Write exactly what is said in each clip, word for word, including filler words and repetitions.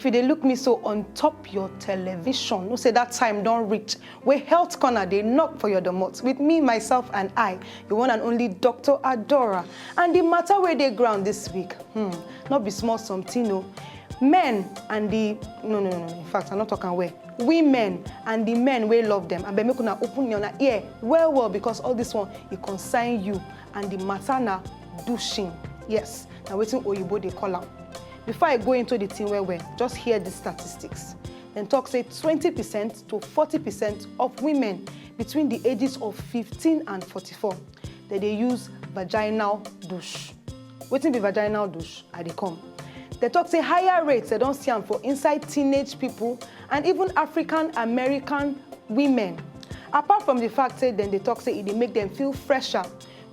If you dey look me so on top your television, know say that time don reach wey health corner dey knock for your domot with me, myself and I, the one and only Doctor Adora. And the matter wey dey ground this week, hmm, not be small something o. Men and the, no, no, no, no, in fact, I no talk am well. Women and the men wey love them, abeg make una open una ear well well, because all this one e concern you, and the matter na douching. Yes, na wetin oyibo dey call am. Before I go into the thing well well, just hear the statistics. Dem talk say twenty percent to forty percent of women between the ages of fifteen and forty-four, dem dey use vaginal douche. Wetin be vaginal douche? I dey come. Dem talk say higher rates dem don see am for inside teenage people and even African American women. Apart from the fact say dem dey talk say e dey make dem feel fresher,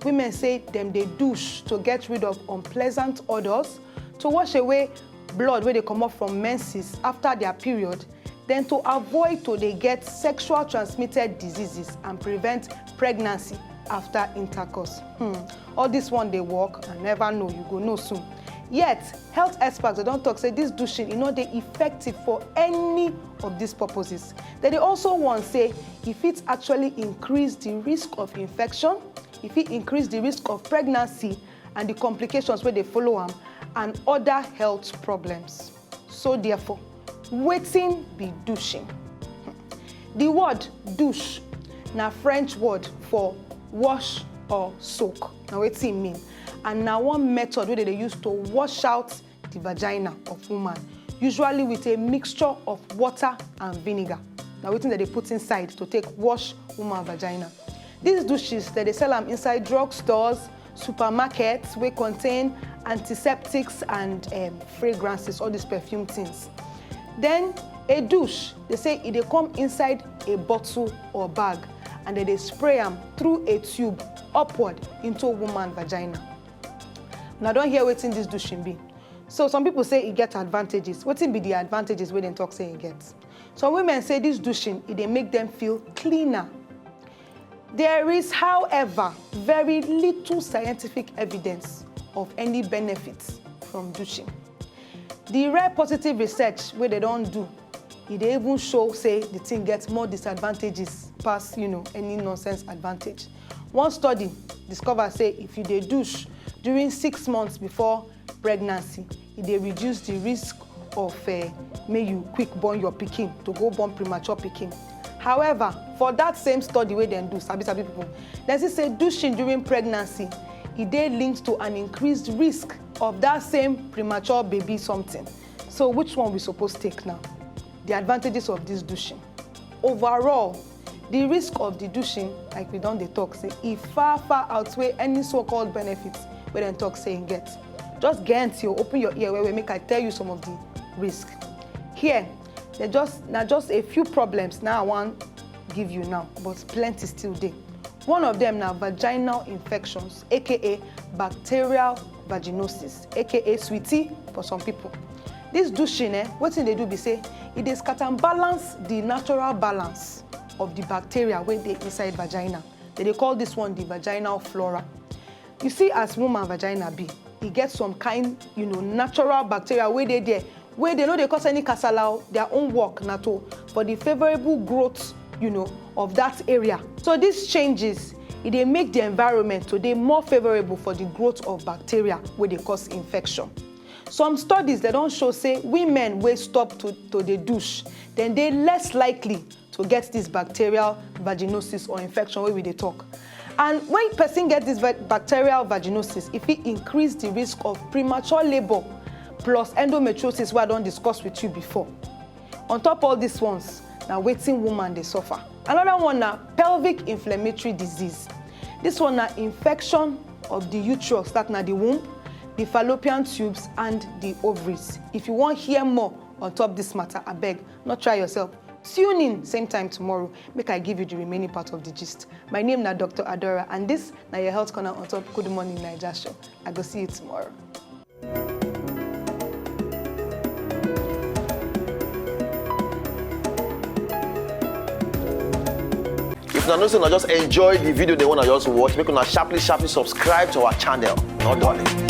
women say dem dey douche to get rid of unpleasant odours, to wash away blood wey dey comot from menses after their period, then to avoid to dey get sexual transmitted diseases and prevent pregnancy after intercourse. Hmm. All this one dey work? I never know, you go know soon. Yet, health experts dem don talk say this douching e no dey effective for any of these purposes. Dem dey also warn say e fit actually increase the risk of infection, e fit increase the risk of pregnancy and the complications wey dey follow am, and other health problems. So therefore, wetin be douching? The word douche na French word for wash or soak. Na wetin e mean. And na one method wey dem dey use to wash out the vagina of woman, usually with a mixture of water and vinegar. Na wetin dem dey put inside to take wash woman vagina. These douches, dem dey sell am inside drug stores, supermarkets wey contain antiseptics and, um, fragrances, all these perfume things. Then a douche, dem say e dey come inside a bottle or bag, and dem dey spray am through a tube upward into woman vagina. Una don hear wetin this douching be? So some people say e get advantages. Wetin be the advantages wey dem talk say e get? Some women say this douching e dey make them feel cleaner. There is, however, very little scientific evidence of any benefits from douching. The rare positive research wey dem don do, e dey even show say the thing get more disadvantages pass, you know, any nonsense advantage. One study discover say if you dey douche during six months before pregnancy, e dey reduce the risk of, uh, make you quick born your pikin, to go born premature pikin. However, for that same study wey dem do, sabi sabi people, dem see say douching during pregnancy, e dey linked to an increased risk of that same premature baby something. So which one we suppose take now? The advantages of this douching. Overall, the risk of the douching, like we don dey talk say, e far far outweigh any so-called benefits wey dem talk say e get. Just get your, open your ear well well, make I tell you some of the risk. Here, they just, na just a few problems now I wan give you now, but plenty still dey. One of them na vaginal infections, aka bacterial vaginosis, aka sweetie for some people. This douching, eh, wetin e dey do be say e dey scatter balance the natural balance of the bacteria wey dey inside vagina. Dem dey call this one the vaginal flora. You see, as woman vagina be, e get some kind, you know, natural bacteria wey dey there, wey dem no dey cause any kasala o. Their own work na to, for the favourable growth, you know, of that area. So these changes, e dey make the environment to dey more favourable for the growth of bacteria wey dey cause infection. Some studies dem don show say women wey stop to, to dey douche, dem dey less likely to get this bacterial vaginosis or infection wey we dey talk. And when person get this va-, bacterial vaginosis, e fit increase the risk of premature labour plus endometriosis wey I don discuss with you before. On top all these ones, na wetin woman dey suffer. Another one na pelvic inflammatory disease. This one na infection of the uterus, that na the womb, the fallopian tubes and the ovaries. If you wan hear more on top this matter, abeg, no try yourself. Tune in same time tomorrow, make I give you the remaining part of the gist. My name na Doctor Adora, and this na your Health Corner on top Good Morning Naija show. I go see you tomorrow. If una know say una just enjoy the video dem wey una just watch, make una sharply sharply subscribe to our channel. No dulling.